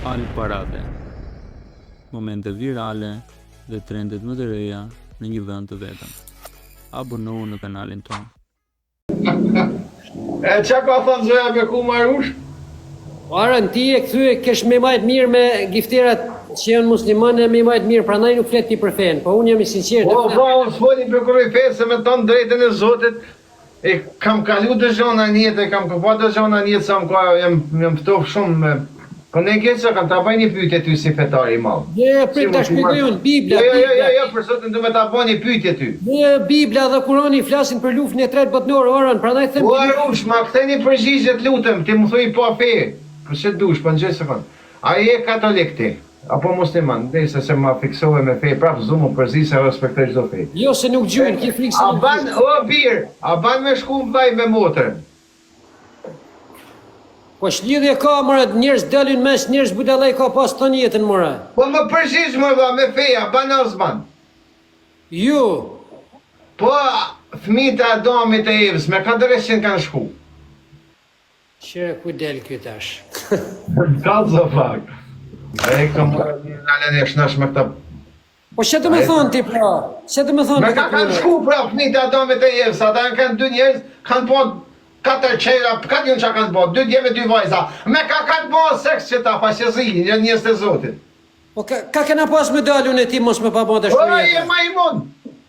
Al Parade. Momente virale dhe trendet më të reja në një vend të vetëm. Abonohu në kanalin tonë. E ça ka thënë zoja Beku Marush? Po Aron, ti e kthye kesh me majt mirë me gifterat që janë muslimanë e me majt mirë, prandaj nuk flet ti për fenë, po unë jam i sinqertë. Po, po, unë s'foli për kurrë fe, se me thënë drejtën e Zotit, e kam kalu do gjona në jetë, e kam pa do gjona në jetë, sa më ka, jam, jam ftof shumë me... Po ne ke që kam ta bëj një pyetje ty si fetar i madh. Jo, jo, prit ta shpjegoj unë, Bibla, Jo, jo, jo, jo, për Zotin du me ta bëj një pyetje ty. Jo, Bibla dhe Kurani flasin për luftën e tretë botërore, Aron, prandaj them. Po Arush, ma kthe një përgjigje të lutem, ti më thuj pa fe. Po ç'të dush, po në sekond. A je katolik ti? Apo musliman? Derisa se ma fiksove me fe, prap s'du m'u përzi se respektoj çdo fe. Jo, se nuk gjujnë, ki frikë se nuk gjujnë. A ban, o bir, a ban me shku vllai me motrën? Po ç'lidhje ka more njerëz dalin mes njerëz budallej ka pas tonë jetën more. Po më përgjigj more vlla me fe a ban a s'ban. Jo. Po fëmijët e Adamit e Evës me ka dreqin kanë shku. Qe ku del ky tash. Kallzo pak. E kam nalën e shnash me këta Po ç'do të më thonë ti pra? Ç'do të më thonë ti? Me ka kanë shku pra fëmijët e Adamit e Evës, ata janë kanë dy njerëz, kanë po katër qera, ka diun çka kanë bo, dy djem e dy vajza. Me ka kanë bo seks që ta faqezi, një njerëz të Zotit. Po ka, ka kena pas me dalë unë e ti mos me pa bo dashuri. Po je majmun.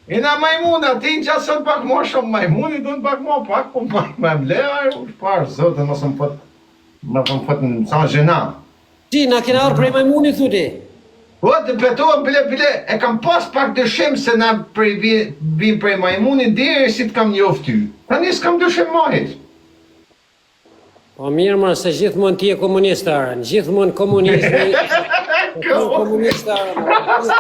Jena majmun, aty në qason pak më shumë majmuni, do pak më pak, po më më le, ai u par Zotin mos më fut. Më më fut në sa gjëna. Ti na kena ardhur prej majmunit thu ti. Po të betohem bile bile e kam pas pak dyshim se na prej vim prej majmunit deri si të kam njoft ty. Tani s'kam dyshim ma hiç. Po mirë more se gjithmonë ti je komunist Aron, gjithmonë komunizmi. Po komunist Aron, komunist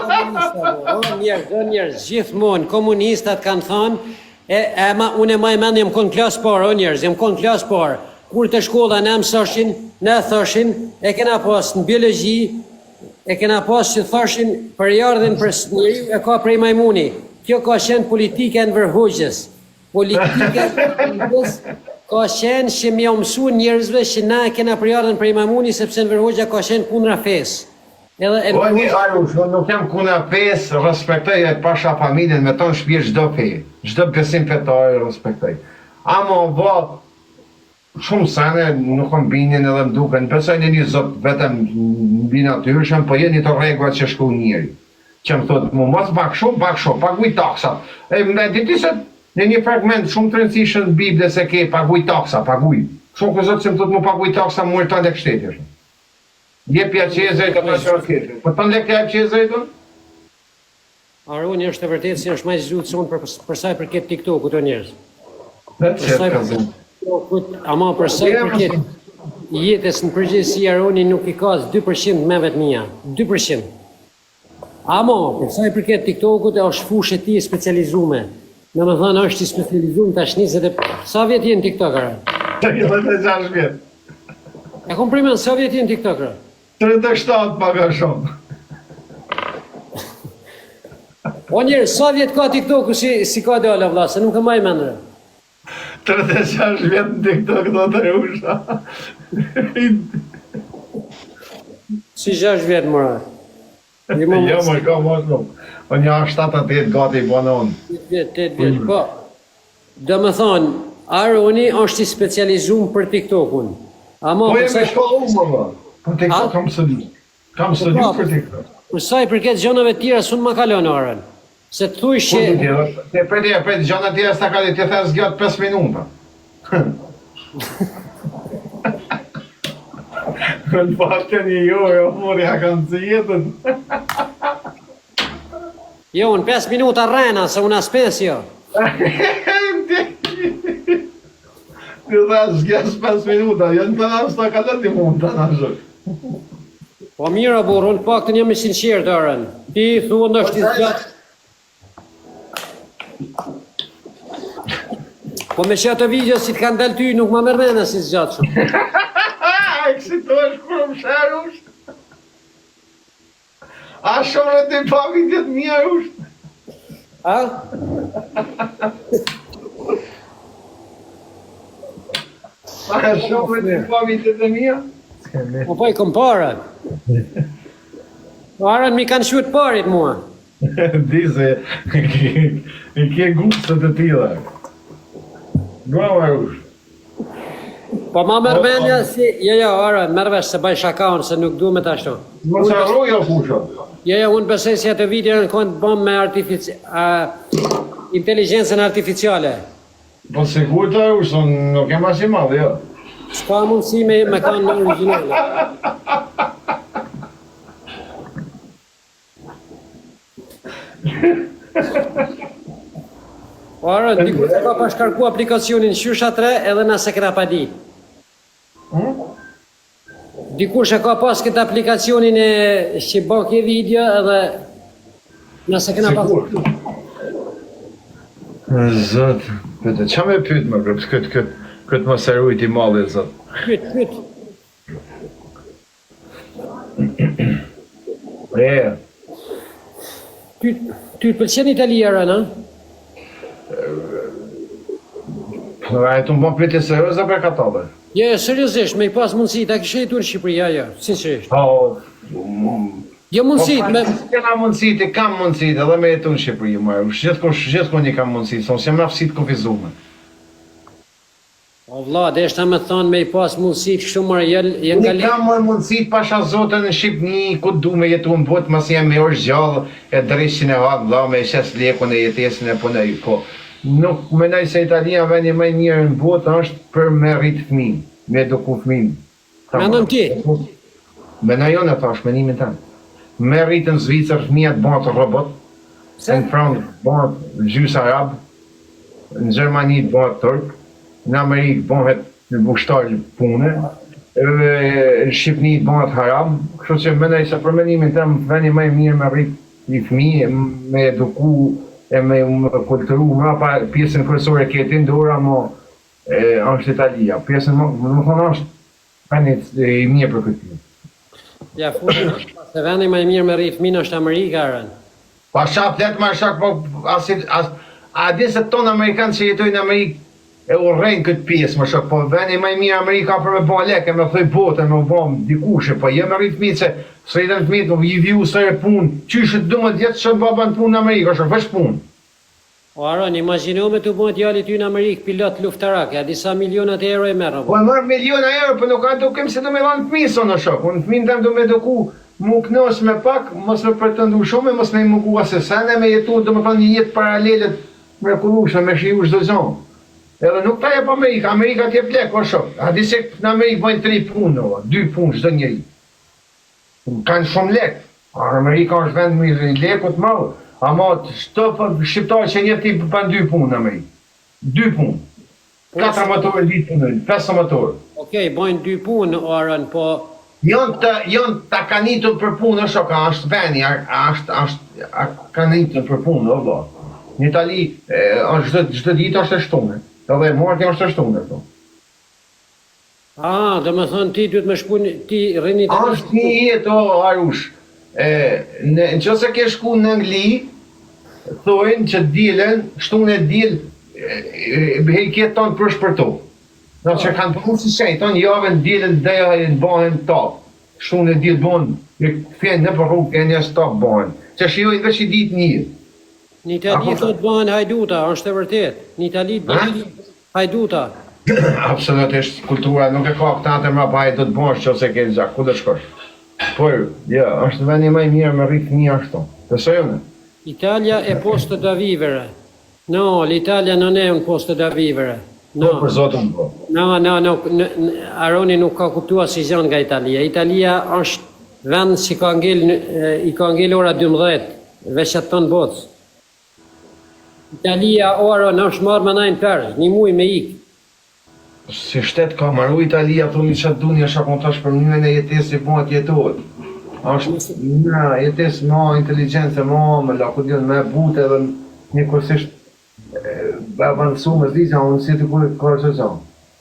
Aron. O njerëz, o njerëz, gjithmonë komunistat kanë thënë E, e ma, unë e maj mend jam kon klasë parë, o njerëz, jam kon klasë parë. Kur te shkolla na mësoshin, na thoshin, e kena pas në biologji, e kena pas që thoshin prejardhjen për njeriu e ka prej majmuni. Kjo ka qenë politika e Enver Hoxhës. Politika e Enver Hoxhës ka qenë që me jau mësu njerëzve që na e kena prejardhjen prej majmuni sepse Enver Hoxha ka qenë kundra fesë. Edhe e Po një Arush, unë nuk jam kundra fesë, respektoj e pasha familjen me tonë shpirt çdo fe, çdo besim fetar e respektoj. Ama o shumë sene nuk më bindin edhe më duken, besoj në një Zot vetëm mbinatyrshëm, po jeni të rregullat që shkruan njeri. Që më thotë mu mos ba kshu, ba kshu, paguj taksat. E më di ti se në një fragment shumë të rëndësishëm të Biblës e ke paguj taksa, paguj. Kështu ku Zot që më thotë mu paguj taksa, më mori tan lek shteti. Jepja Cezarit ato që është Cezarit. Po tan lek ja jep Cezarit unë? Aroni është e vërtetë se është më i zgjuar se unë për, për sa i përket TikTokut o njerëz. Për sa i përket TikTokut, ama për sa i përket jetës në përgjithësi Aroni nuk i ka as 2% të mendve të mia, 2%. Amo, për sa i përket TikTokut, është fushë e tij e specializume. Domethënë është i specializum tash 20 e... Sa vjet je në TikTok, ara? 36 vjet. E kom primen, sa vjet je në TikTok, ara? 37 pak a shumë. O njerëz, sa vjet ka TikToku si, si ka dalë, vlla, se nuk e maj mend. 36 vjet në TikTok do të rusha. Si 6 vjet more. Jo, më ka më shumë. Po një 7-8 gati i bënë unë. 8 vjet, 8 vjet, po. Domethënë, Aroni është i specializum për TikTokun. Ama, po jemi shkollu më vë. Për TikTok kam studiu. Kam po studiu pra, për TikTok. Për sa i përket gjanave të tjera, s'un ma kalon Aron. Se të thuj që... Po, ti prit, prit, gjana tjera s'ta kaloj, ti the zgjat 5 minuta. Në patë një jo, jo, mori, ja kanë të jetën. Jo, unë 5 minuta rrena, se unë as 5 jo. Ti the zgjas 5 minuta, jo në të në s'ta kalon ti mund të në zhëk. Po mirë o burrë, unë paktën jam i sinqertë Aron. Ti thua ndoshta i zgjat. Po me që ato video si të kanë dalë ty, nuk ma merr mendja si zgjat shumë. Eksitohesh kur më sheh Arush? A shumë në ti pa videot mia Arush? A? A shumë në ti pa videot e mia? Po po i kom parë. Po Aron m'i kanë çu të parit mua. Di se i ke guste të tilla. Bravo Arush. Po ma merr mendja si, jo jo, Aron, merr vesh se baj shaka unë se nuk du me ta ashtu. Mos harroj jo fusha. Jo jo, unë besoj se ato video janë konë të bëm me artifici, a, inteligjencën artificiale. Po sigurt Arush, unë nuk jam as i madh, jo. S'ka mundësi me, me kanë në origjinale. Po Aron, dikush e ka pas shkarku aplikacionin qysh atre edhe na s'e kena pa dit. Hmm? Dikush e ka pas këtë aplikacionin e që bën ke video edhe na s'e kena pa Sigur. Zot, pyete, ça me pyet më këtë këtë këtë këtë mos e rujt i madhi zot. Pyet, pyet. E. Ty ty të pëlqen Italia Aron, a? Po a tu më pyetje serioze për katove? Jo, jo, seriozisht, me i pas mundësi, ta kishe jetu në Shqipëri, ja, jo, sinqerisht. Po, Jo mundësi, po, me... Kena mundësi, të kam mundësi, edhe me jetu në Shqipëri, më, gjithkush, gjithkun i kam mundësi, se unë s'jam aftësi të kufizume. O vlla, deshta me thonë me i pas mundësit kështu more jel, jen Unë nga kam more mundësit pasha zotën në Shqipni, ku du me jetu në botë, masi jam me orë gjallë, e dreqin e ha vlla me shes lekun e jetesën e punoj, po nuk mendoj se Italia vendi më i mirë në botë është për me rrit fëmijë, me eduku fëmijën. Mendon ti? Mendoj unë e thash mendimin tem. Me rrit në Zvicër fëmija të bëhet robot, Pse? në Francë bëhet gjys arab, në Gjermani të bëhet turk, në Amerikë bëhet ushtar pune, edhe në Shqipni të bëhet haram, kështu që mendoj se për mendimin tem vendi më i mirë me rrit një fëmijë, me eduku e me, me kulturu mrapa pjesën kryesore ke ti në dorë, ama e, është Italia. Pjesën më, më thonë është vendi i mirë për këtë punë. Ja futi, se vendi më i mirë me rrit fëmijën është Amerika, Aron. Pasha flet më shok, po as, as a di se ton amerikanë që jetojnë në Amerikë e urrejnë këtë pjesë më shok, po vendi më i mirë Amerika për me bë lekë, me thyj botën, me u bë dikush, po jo me rrit fëmijë se s'rritën fëmijët, po i vju së punë. Qysh 12 vjet shon baba në punë në Amerikë, është veç punë. O Aron, imagjino me t'u bë djali ty në Amerikë pilot luftarak, ja disa milionat euro e merr Po apo. e marr miliona euro, po nuk ka edukim se do me dhanë fëmijë son o shok. Unë fëmijën tem do me eduku, mu kënaq me pak, mos me pretendu shumë, mos me i mungu asë sene, me jetu, do me thonë një jetë paralele të mrekullueshme, me shiju çdo gjë. Edhe nuk ta jep Amerika, Amerika t'jep lek, o shok. A di se në Amerikë bëjnë tri punë, o, dy punë çdo njeri. Kanë shumë lek. Amerika është vend më i lekut më. Ama çdo shqiptar që njeh ti bën dy punë në Amerikë. Dy punë. 14 orë ditë punojnë, 15 orë. Okej, bojnë dy punë, o Aron, po Janë të janë ta kanitur për punë, o shok, a është veni, a, a është është a kanitur për punë, o vlla. Në Itali e, është çdo çdo ditë është e shtunë. Edhe e martë është e shtunë këtu. A, do me thonë ti duhet me shku, në- ti rrini Itali. Është një jetë o Arush. E, në në qoftë se ke shku në Angli, thojnë që dielën, shtunë e diel, e, e, ke tonë për për to. Do që kanë punu si shenjë, tonë javën dielën dejën bëhen top. Shtunë e diel bëhen, e kthehen në për rrugë e njerëz top bëhen. Që shijojnë veç i ditë një. Në Itali Apo- thot bëhen hajduta, është e vërtet. Në Itali bëhen hajduta. Absolutisht, kultura nuk e ka këtë atë mbrapa ai do të bësh nëse ke gjak, ku do shkosh? Por, jo, është vendi më i mirë me rrit fëmijë ashtu. Besoj unë. Italia è posto da vivere. No, l'Italia non è un posto da vivere. Po No. për zotën po. No, no, no, n- n- Aroni nuk ka kuptuar si gjë nga Italia. Italia është vend që ka ngel në- e, i ka ngel ora 12, veç atë tonë botës. Italia, o Aron, është marrë me nejnë për, një muj me ik. Si shtet ka maru Italia, thoni çfarë duni, është apo tash për mënyrën e jetesës si bëhet jetohet. Është mënyra e jetesës më inteligjente, më me la ku diun, më e butë edhe njëkohësisht e e avancuar, s'di gjë, unë si të kur ka çdo gjë.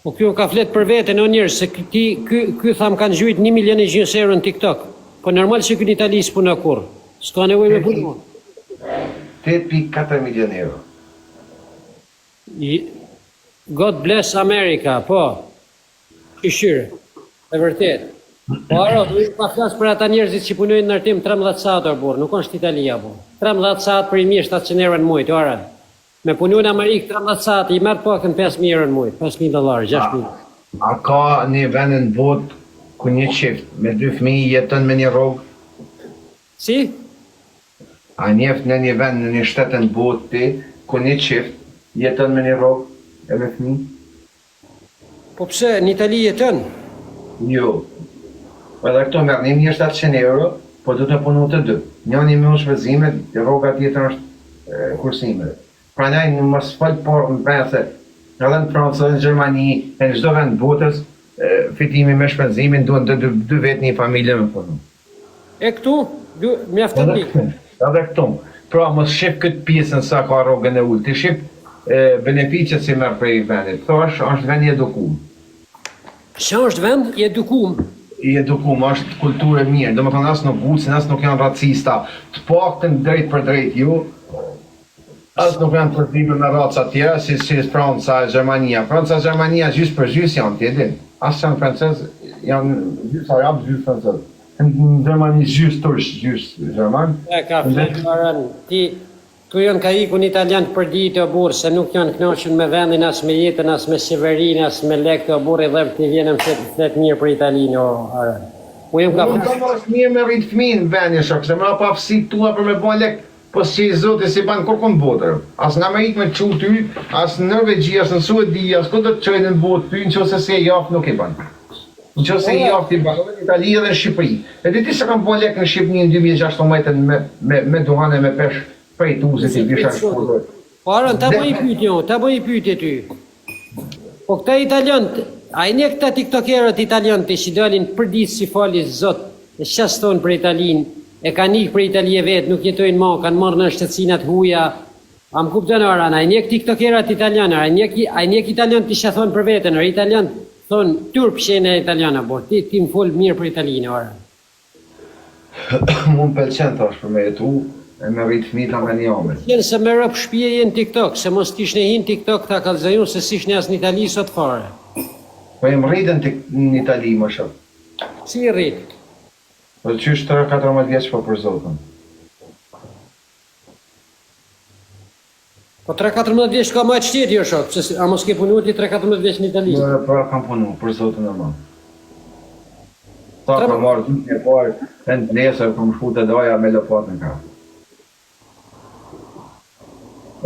Po kjo ka flet për veten o njerëz, se ky ky ky tha më kanë gjujt 1 milion e gjysmë euro në TikTok. Po normal që ky në Itali s'puna kurrë. S'ka nevojë me punu. 8.4 milion euro. I- God bless America, po. Këshyre. E vërtet. Po aro, do ju pa flas për ata njerëzit që punojnë në ndërtim 13 saat o burr, nuk është Italia burr. 13 saat për 1700 euro në muaj, ora. Me punu në Amerikë 13 saat i merr paktën 5000 euro në muaj, 5000 dollarë, 6000. A ka një vend në botë ku një çift me dy fëmijë jeton me një rrogë? Si? A njeh në një vend në një shtet në botë ti ku një çift jeton me një rrogë e me fëmijë? Po pse, në Itali jeton? Jo. Edhe këto merr 1700 euro, po do të punu të dy. Njëni me shpenzimet, rroga tjetër është kursime. Prandaj mos fol por në vend se edhe në Francë, edhe në Gjermani, e në çdo vend botës, fitimi me shpenzimin duhen të dy, dy vetë një familje me punu. E këtu, du, mjafton Edhe këtu, edhe këtu. Pra mos shif këtë pjesën sa ka rrogën e ulët, ti shif beneficet si merr prej vendit. Thash, është vend i edukum. Që është vend i edukum? I edukum, është kulturë e mirë, domethënë as nuk gucin, as nuk janë racista, të paktën drejt për drejt ju, as nuk janë përzime me raca tjera, si, si Franca e Gjermania. Franca e Gjermania gjysë për gjysë janë, ti e din. As janë francez, janë gjysë arab, gjysë francez. Në Gjermani gjysë turq, gjysë gjerman. E ka flet Aran, ti tu janë ka ikun italian për ditë o burr, se nuk janë kënaqur me vendin, as me jetën, as me qeverinë, as me lekët o burr i dhëmë ti vjen e më flet, flet mirë për Italinë o Aran. U jam ka flet. Unë është mirë me rrit fëmijën në vendin shok, se më aftësitë tua për me bë lek, po si i zoti si ban kurrkund në botë. As në Amerikë me çu ty, as në Norvegji, as në Suedi, as ku do të çojnë në botë ty, nëse s'je i aftë nuk i bën. Në qoftë se i aftë i bën edhe në Itali edhe në Shqipëri. E di ti sa kam bo lek në Shqipëni në 2016 me me me duhan e me peshk prej Tuzit i bisha në Shkodër. Po Aron, ta bëj një pyetje unë, ta bëj një pyetje ty. Po këta italianët, a i njeh këta tiktokerët italianë të që dalin përditë si fali zot, e çka s'thonë për Italinë, e kanë ikë prej Italie vetë, nuk jetojnë ma, kanë marrë nënshtetësinë të huja, A më kupton Aran, a i njeh tiktokerat italianë, a i njeh a i njeh italianët ti çka thonë për veten, or italianët thonë turp që jena italianë bo, ti ti më fol mirë për Italinë Aran. Mu më pëlqen thash për me jetu e me rrit fëmijët me një amen. Pëlqen se me rob shpije je në TikTok, se mos t'ishne hi në TikTok ta kallzoj unë se s'ishne as në Itali sot fare. Po jem rrit në në Itali më shok. Si je rrit? Po qysh 3 14 vjeç po për zotin. Po 3-14 vjeç ka majt shteti o shok, pse a mos ke punu ti 3-14 vjeç në Itali? Jo, pra kam punu, për zotin e madh. Sa kam marrë ditën e parë, e në nesër kam shku te daja me lopatë në krah.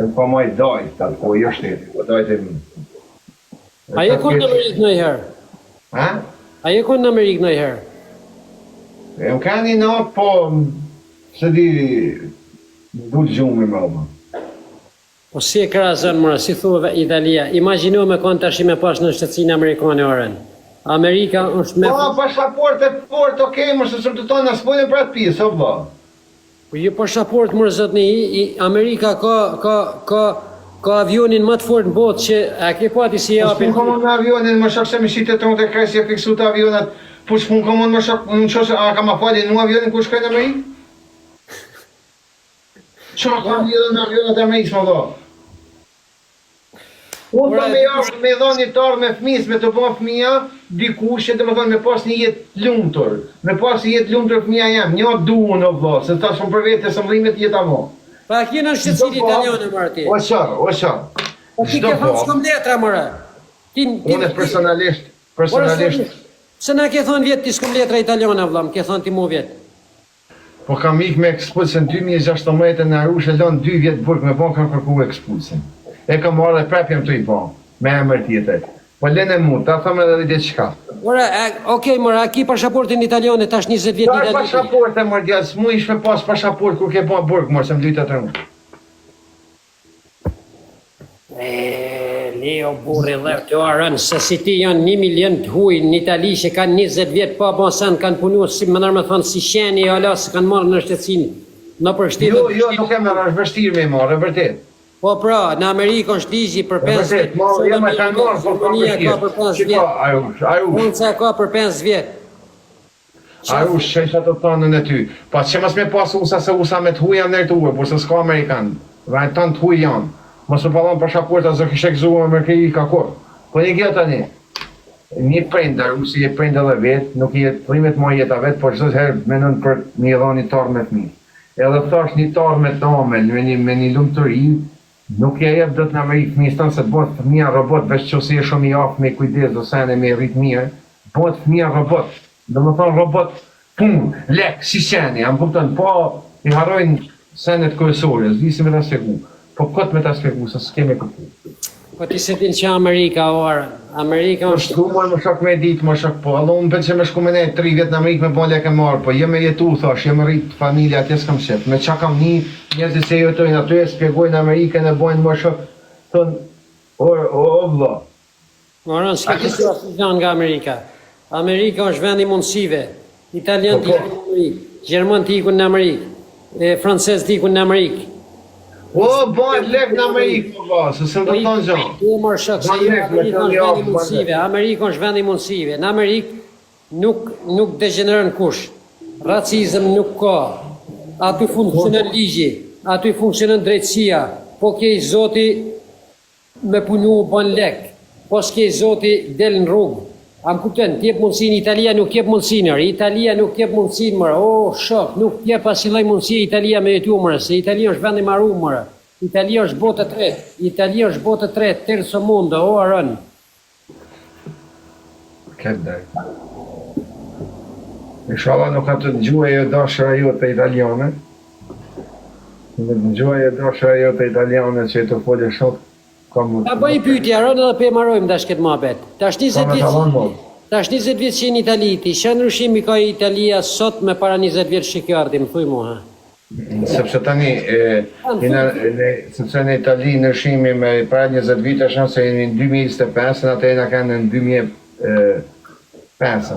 E pa majt dajt, atë kohë, jo shteti, po dajt e mi. A je kon në Amerikë ndonjëherë? Ha? A je kon në Amerikë ndonjëherë? Jam kanë një natë, po s'e di m'dul gjumi mbrapa. Po si e krahason more, si thua Italia, imagjino me kon tash me pas nënshtetësinë amerikane Oren. Amerika është me Po pashaportë e fortë, okej, mos e të tonë, s'folëm për atë pjesë, o vlla. Po jo pashaportë mor zotni, i, Amerika ka ka ka ka avionin më të fortë në botë që a ke pa ti si e japin. Po s'pun me avionin, më shok se më shitet trutë e kresje fiksu të avionat. Po s'pun komon më shok, në qoftë se a ka ma falin mua avionin kur shkoj në Amerikë? Qa kam lidhur me avionat e Amerikës, më vlla? Unë tha me ardhë me dhonë një të ardhme fëmijës, me të bo fëmija, dikush që domethënë me pas një jetë të lumtur, me pas një jetë të lumtur fëmija jem, një du unë o vlla, se tash unë për vete s'më dhimet jeta mo. Pa e ki nënshtetësinë italiane more ti. O qa, o qa. Po ti ke thënë s'kom letra more. Ti, ti, Unë personalisht, personalisht. Pse na ke thënë vjet ti s'kom letra italiane vlla, më ke thënë ti mu vjet. Po kam ik me ekspulsin 2016 në Arushë e lon 2 vjet burg me bo kam kërku ekspulsin. E kam marrë dhe prap jam tu i bo me emër tjetër. Po lene mu, ta them edhe diçka. Ore, e, okej, more, a ki pashaportën italiane tash 20 vjet në Itali? Pashaportë mor djalë, s'mu ish me pas pashaportë kur ke bo burg, mor se më lytet rëndë. E, Leo burri dhe të arën, se si ti janë një milion të huj në Itali që kanë 20 vjet pa bo sen, kanë punu si më nërë me thonë si qeni hala se kanë marrë nënshtetësinë nëpër shtetet. Jo, jo, nuk e merr, është vështirë me i marrë, e vërtet. Po pra, në Amerikë është ligji për 5 vjet. Po, jo, më kanë marrë, po ka vështirë. Ka për 5 vjet. Ajo, ajo. Franca ka për 5 vjet. A u shesha të thënën e ty. Pa që mos me pas USA se USA me të huj janë ndërtuar, por se s'ka amerikan. Dhe tanë të huj janë. Mos më pallon pashaporta s'do kishe gëzuar me kri ka kur. Po një gjë tani. Një prindër, si je prind edhe vetë, nuk i dhimet ma jeta vetë, po çdo herë menon për me i dhënë një t'ardhme fëmijës. Edhe thash një t'ardhme të ëmbël, me një me një lumturi, nuk ja jep dot në Amerikë fëmijës tënd se të bëhet fëmija robot, veç qofse je shumë i aftë me kujdes do sene me i rrit mirë, bëhet fëmija robot. Domethënë robot punë, lek, si qeni, a më kupton, po i harrojnë senet kryesore, s'di si me ta shpjegu, po kot me ta shpjegu se s'ke me kuptu. Po ti s'e din që Amerika o Aron, Amerika Po është... s'du moj më shok me dit më shok po edhe unë pëlqen me shku me nejt 3 vjet në Amerikë me bo lekë e marr po jo me jetu thash jo me rrit familje atje s'kam qef me ça kam ni njerëzit që jetojnë aty e shpjegojnë Amerikën e bojnë më shok thon o o o vlla Aron, s'ke kuptu asnjë nga Amerika. Amerika është vendi i mundësive. Italianët Po, po. ikun në Amerikë, gjermanët ikun në Amerikë, e, francezët ikun në Amerikë. O, bëhet lek në Amerikë, po vlla, se s'më do të thonë gjë. Po mor shok, se Ban jo, lek, me Amerika thënë është jo, vendi i ban lek. mundësive. Amerika është vendi i mundësive. Në Amerikë nuk nuk degjeneron kush. Racizëm nuk ka. Aty funksionon ligji, aty funksionon drejtësia. Po ke i zoti Me punu bën lek, po s'ke zoti del në rrugë. A më kupton, t'jep mundësinë Italia nuk jep mundësinë or, Italia nuk jep mundësinë more, o shok, nuk jep asnjë lloj mundësie Italia me jetu more, se Italia është vend i marum more. Italia është botë e tretë, Italia është botë e tretë, terzo mondo, o Aron. Ke drejt. Inshallah nuk ka të dëgjue ajo dashura jote italiane. Nuk të dëgjue ajo dashura jote italiane që je tu folë shok. Ka më... Ta bëj pyetje, Aron edhe pe marojmë tash këtë muhabet. Tash 20 Ka me ta vjet mo. Tash 20 vjet që je në Itali, ti çfarë ndryshimi ka Italia sot me para 20 vjet që ke ardhur, më thuj mua, ha. Sepse tani e, jena, ne, sepse në Itali ndryshimi me para 20 vitesh është se jemi në 2025, në atë jena kanë në 2005.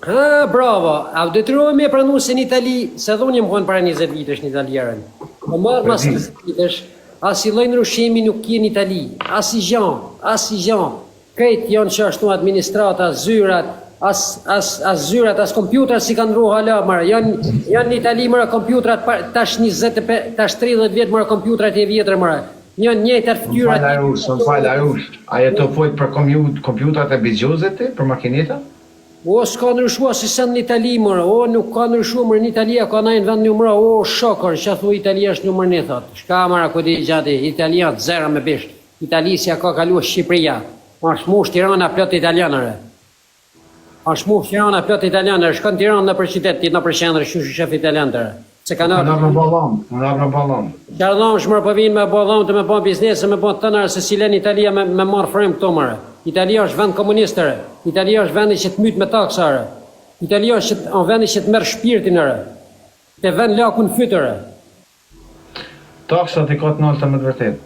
Ha, bravo. A u detyrohem me pranu se në Itali, se dhe unë jam konë para 20 vitesh në Itali Aron. Po marrë mas 20 vitesh, asnjë lloj ndryshimi nuk ke në Itali, asnjë gjë, asnjë gjë. Krejt janë që ashtu administrata, zyrat, as as as zyrat, as kompjutrat s'i kanë ndrru hala more. Janë janë në Itali more kompjutrat tash 25 tash 30 vjet more kompjutrat e vjetër more. Janë njëjtat Më fytyra. fal Arush, më fal Arush. A je tu fol për komju- kompjutrat e bixhozit ti, për makineta? O s'ka ndryshu asnjë send në Itali more, o nuk ka ndryshu more në Italia ka nejt vend numër o shokor, ça thu Italia është numër një thot. Shka more ku di gjati, Italia zero me bisht. Italisë ja ka kalu Shqipëria. Është mush Tirana plot italianëre. Është mush Tirana plot italianëre. Shkon Tiranë nëpër qytet, ti nëpër qendër, qysh i shef italianëre. Se kanë Kanë ardhur me bo dhomë, kanë ardhur me bo dhomë. Çfarë dhomë more po vinë me bo dhomë të me bo biznese, me bo tëna se s'i len Italia me, me marr frymë këto more. Italia është vend komunist ere. Italia është vendi që të myt me taksa ere. Italia është që, vendi që të merr shpirtin ere. Të vën lakun në fyt ere. Taksat i ka të nalta me të vërtetë.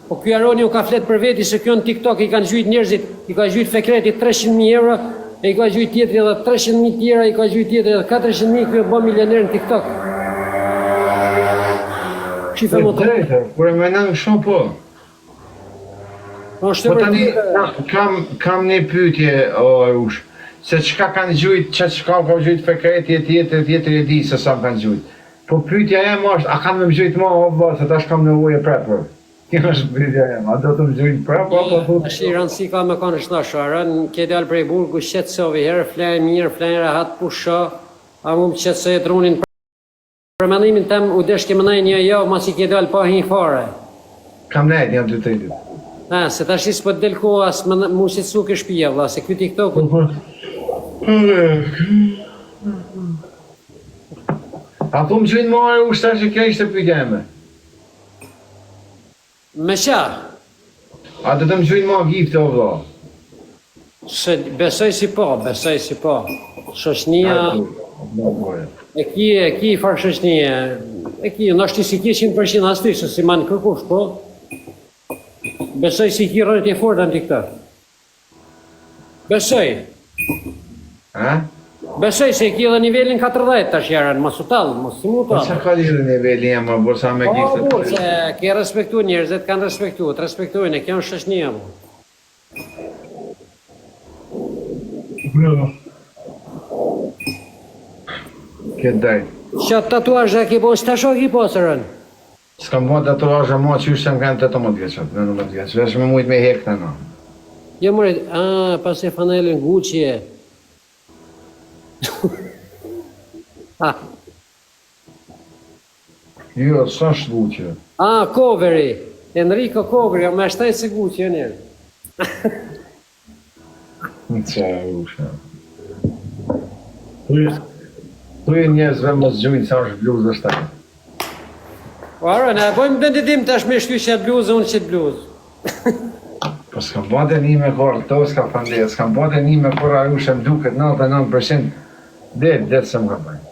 Po ky Aroni u ka flet për veti se kjo në TikTok i kanë gjujt njerëzit, i ka gjujt Fekreti 300.000 euro, e i ka gjujt tjetri edhe 300.000 tjera, i ka gjujt tjetri edhe 400.000, ky u bë milioner në TikTok. Shife më të drejtë, kur e menon kështu po. Po është Po tani kam kam një pyetje o Arush, se çka kanë gjujt, çka çka ka gjujt Fekreti e tjetri e tjetri e di se sa më kanë gjujt. Po pyetja jem është, a kanë me më gjujt ma o vlla se tash kam nevojë prapë për. Kjo është pyetja jem, a do të më gjujnë prapë apo po Tash i rëndësi ka me kanë shnosh, Aron, ke dalë prej burgu, qetësohu herë, flej mirë, flej rahat, pusho, a mu më qetësoje trunin për mendimin tem u deshke me nejt një javë masi ke dalë pa hi fare. Kam nejt nja dy tri ditë. Ha, se tash s'po të del koha as me mu qetësu ke shtëpia vlla, se ky TikToku. Po, po. A po më gjujnë ma Arush tash kjo ishte pyetja ime. Me qa? A do të më gjujnë ma gifte o vlla? Se besoj si po, besoj si po. Shoqnia e ki e ki far shoqnie. E ki, ndoshta s'i ki 100% as ti, se s'i man kërkush, po. Besoj si ki rrojt e forta në TikTok. Besoj. Ha? Besoj se e ki edhe nivelin 40 tash Aron, mos u tall, mos si mu Po tall. çka ka lidhje niveli jem, më bo sa me Po, gifte. po, se ke respektu njerëzit, kanë respektu, të respektojnë, e kjo është shoqnia, po. Bravo. Ke drejt. Qa tatuazhe ke bo, s'ta shoh ki pas, Aron? S'kam bo tatuazhe ma qysh se më kanë 18 vjeç, 19 vjeç, veç me mujt me hek të na. Jo more, a, pas e fanelën Gucci e. Ah. Jo, s'është Gucci. Ah, coveri. Enrico Coveri, o më shtaj se Gucci, jo njerë. Qa e usha. Thuj, thuj njerëzve mos gjujnë sa është bluzë është ajo. Po ara, ne e bojmë vendidim tash me shty qat bluzë, unë qit bluzë. Po s'kam ba dënime kurrë, to s'ka fënde, s'kam ba dënime kurrë Arushe më duket 99% det, det se më ka bëjnë.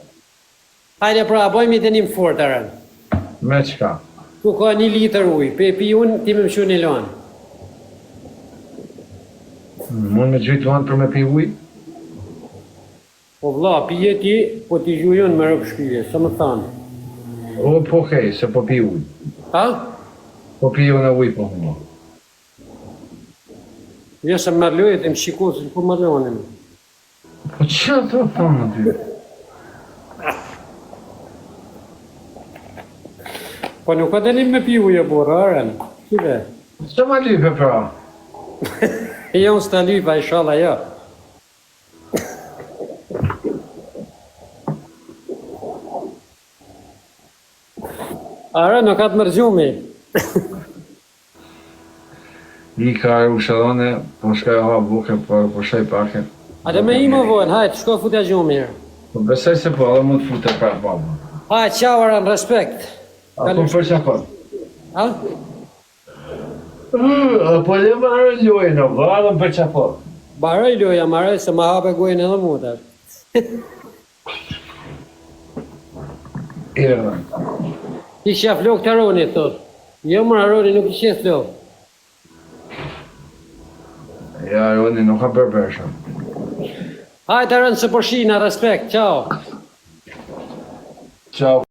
Hajde pra, bëjmë një dënim fort, Aran. Me çka? Ku ka një litër ujë, pe pi unë, ti me më çu një lanë. Mund me gjujt lanë për me pi ujë? Po vlla, pije ti, po ti gjuj unë me rob shpije, sa më thanë. O, po okej, se po pi ujë. Ha? Po pi unë ujë po më. Jo se më lojë, të më shiko, se po më lojë. Po që të thonë ty? Po nuk ka dënim me pi ujë burrë, Aran. Si be? Ç'të ma lype pra? Jo, unë s'ta lypa, inshallah, jo. Aran, nuk ka të merr gjumi. Ika Arusha dhe unë, po shkoj ha bukën, po po shoj pak. Hajde me i më vonë, hajde, shko futja gjumë mirë. Po besoj se po, edhe mund të futet prapë baba. Hajde, ciao Aran, respekt. A po për çfarë? Ha? A po le mbaroj lojën, o vallën për çfarë? Mbaroj loja, mbaroj se ma hape gojën edhe mua tash. Erdhën. I qef flokët Aroni, thot. Jo, më Aroni nuk i qef flokët. Ja, Aroni nuk ka bërë bërë shumë. Hajde Aron se po shina, respekt, ciao. Ciao.